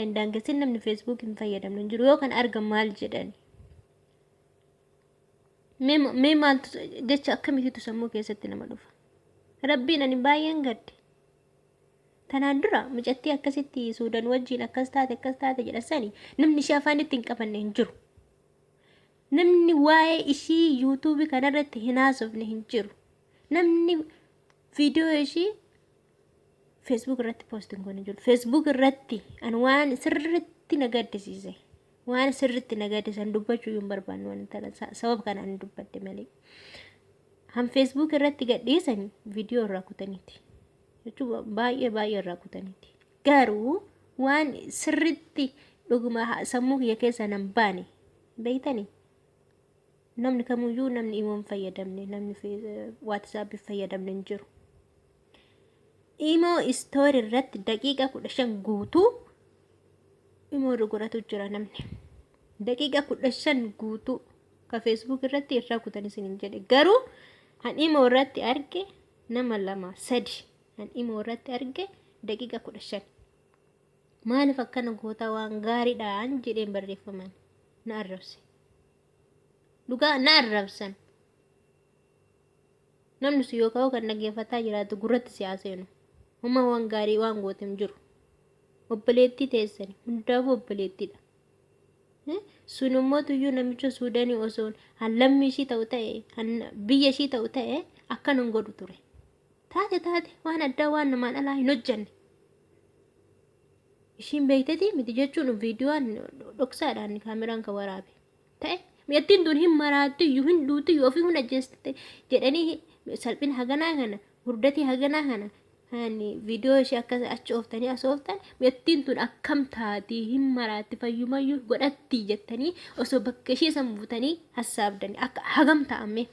Hin daangessin namni Facebook hin fayyadamne hin jiru. Yoo kan argan maal jedhani? Mee maaltu jecha akkamititu sammuu keessatti nama dhufa? Rabbiin ani baay'een gadde. Tanaan dura mucattii akkasitti Suudan wajjin akkas taate akkas taate jedhan sani namni ishee afaanitti hin qabanne hin jiru. Namni waa'ee ishii yuutuubii kanarratti hin haasofne hin jiru. Namni viidiyoo ishii Facebook irratti post hin goone jiru. Facebook irratti an waan sirriitti na gaddisiise. Waan sirriitti na gaddisiisan dubbachuu hin barbaanne waan tana sababa kanaan dubbadhe malee. Han Facebook irratti gadhiisan viidiyoo irraa kutaniiti. Jechuun baay'ee baay'ee irraa kutaniiti. Garuu waan sirriitti dhuguma sammuu kiyya keessaa nan baane beektanii namni kamuyyuu namni imo hin fayyadamne namni WhatsApp hin fayyadamne hin jiru. Imo story irratti daqiiqa 15 guutuu imo irra godhatu jira namni. Daqiiqa 15 guutuu ka Facebook irratti irraa kutan isin hin jedhe garuu an imo irratti arge nama lama sadi an imo irratti arge daqiiqa 15. Maaliif akkana gootaa waan gaariidhaan jedheen barreeffaman na arrabse. Dhugaa na arrabsan. Namni sun yookaan kan dhaggeeffataa jiraatu gurratti si haaseenu. Homaa waan gaarii waan goote hin jiru. Obboleettii teessani hundaafuu obboleettiidha. Sun immoo tuyyuu namicha Suudanii osoo lammii ishii ta'u ta'e biyya ishii ta'u ta'e akkana hin godhu ture. Taate taate waan addaa waan namaan alaa hin hojjanne. Ishiin beektetii miti jechuun viidiyoon dhoksaadhaan kaameraan kan waraabe. Ta'e mi'attiin tun hin maraattiyyuu hin duutiyyuu ofii hun ajjeeste jedhanii salphina haganaa kana hurdatii haganaa kana hani viidiyoo ishee akkas achi ooftanii as ooftan mi'attiin tun akkam taatii hin maraatti fayyumayyuu godhatti jettanii osoo bakka ishee san buutanii hassaabdanii akka hagam ta'amme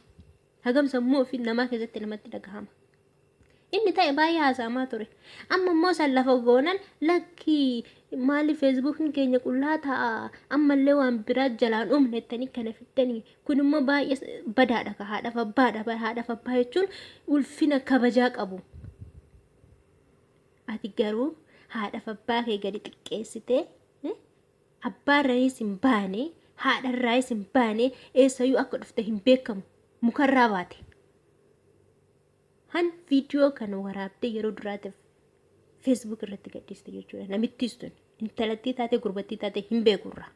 hagam sammuu ofii namaa keessatti namatti dhagahama. Inni ta'e baay'ee haasa'amaa ture. Amma immoo san lafa goonan lakkii maali feesbuukiin keenya qullaa ta'a ammallee waan biraa jalaan uumne jettanii kana fiddanii kun immoo baay'ee badaadha ka haadhaaf abbaadha haadhaaf abbaa jechuun ulfina kabajaa qabu. Ati garuu haadhaaf abbaa kee gadi xiqqeessitee abbaarraayis hin baane haadharraayis hin baane eessayyuu akka dhufte hin beekamu mukarraa baate. Han viidiyoo kana waraabdee yeroo duraatiif Facebook irratti gadhiiste jechuudha. Namittiis tun intalattii taate gurbattii taate hin beekurra.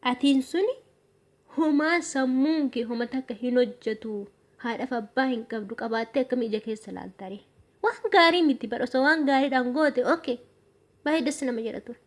Atiin suni homaa sammuun kee homa takka hin hojjetu. Haadhaaf abbaa hin qabdu qabaattee akkamii ija keessa laaltaree. Waan gaarii miti bara osoo waan gaariidhaan goote okay. Baay'ee das nama jedha ture.